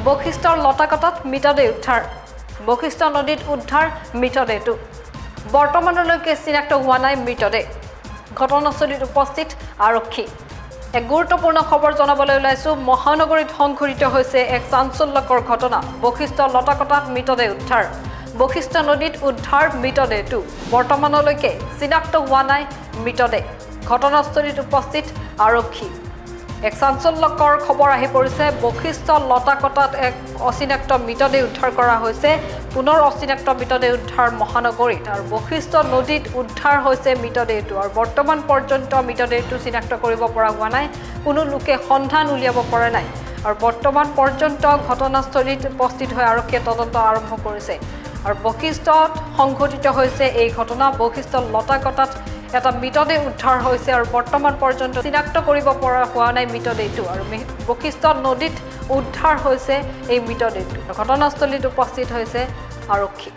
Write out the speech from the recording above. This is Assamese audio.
বশিষ্ঠৰ লতাকটাত মৃতদেহ উদ্ধাৰ। বশিষ্ঠ নদীত উদ্ধাৰ মৃতদেহটো। বৰ্তমানলৈকে চিনাক্ত হোৱা নাই মৃতদেহ। ঘটনাস্থলীত উপস্থিত আৰক্ষী। এক গুৰুত্বপূৰ্ণ খবৰ জনাবলৈ ওলাইছোঁ। মহানগৰীত সংঘটিত হৈছে এক চাঞ্চল্যকৰ ঘটনা। বশিষ্ঠ লতাকটাত মৃতদেহ উদ্ধাৰ। বশিষ্ঠ নদীত উদ্ধাৰ মৃতদেহটো। বৰ্তমানলৈকে চিনাক্ত হোৱা নাই মৃতদেহ। ঘটনাস্থলীত উপস্থিত আৰক্ষী। এক চাঞ্চল্যকৰ খবৰ আহি পৰিছে। বশিষ্ঠ লতাকটাত এক অচিনাক্ত মৃতদেহ উদ্ধাৰ কৰা হৈছে। পুনৰ অচিনাক্ত মৃতদেহ উদ্ধাৰ মহানগৰীত আৰু বশিষ্ঠ নদীত উদ্ধাৰ হৈছে মৃতদেহটো। আৰু বৰ্তমান পৰ্যন্ত মৃতদেহটো চিনাক্ত কৰিব পৰা হোৱা নাই, কোনো লোকে সন্ধান উলিয়াব পৰা নাই। আৰু বৰ্তমান পৰ্যন্ত ঘটনাস্থলীত উপস্থিত হৈ আৰক্ষীয়ে তদন্ত আৰম্ভ কৰিছে। আৰু বশিষ্ঠত সংঘটিত হৈছে এই ঘটনা। বশিষ্ঠ লতাকটাত এটা মৃতদেহ উদ্ধাৰ হৈছে আৰু বৰ্তমান পৰ্যন্ত চিনাক্ত কৰিব পৰা হোৱা নাই মৃতদেহটো। আৰু বশিষ্ঠ নদীত উদ্ধাৰ হৈছে এই মৃতদেহটো। ঘটনাস্থলীত উপস্থিত হৈছে আৰক্ষী।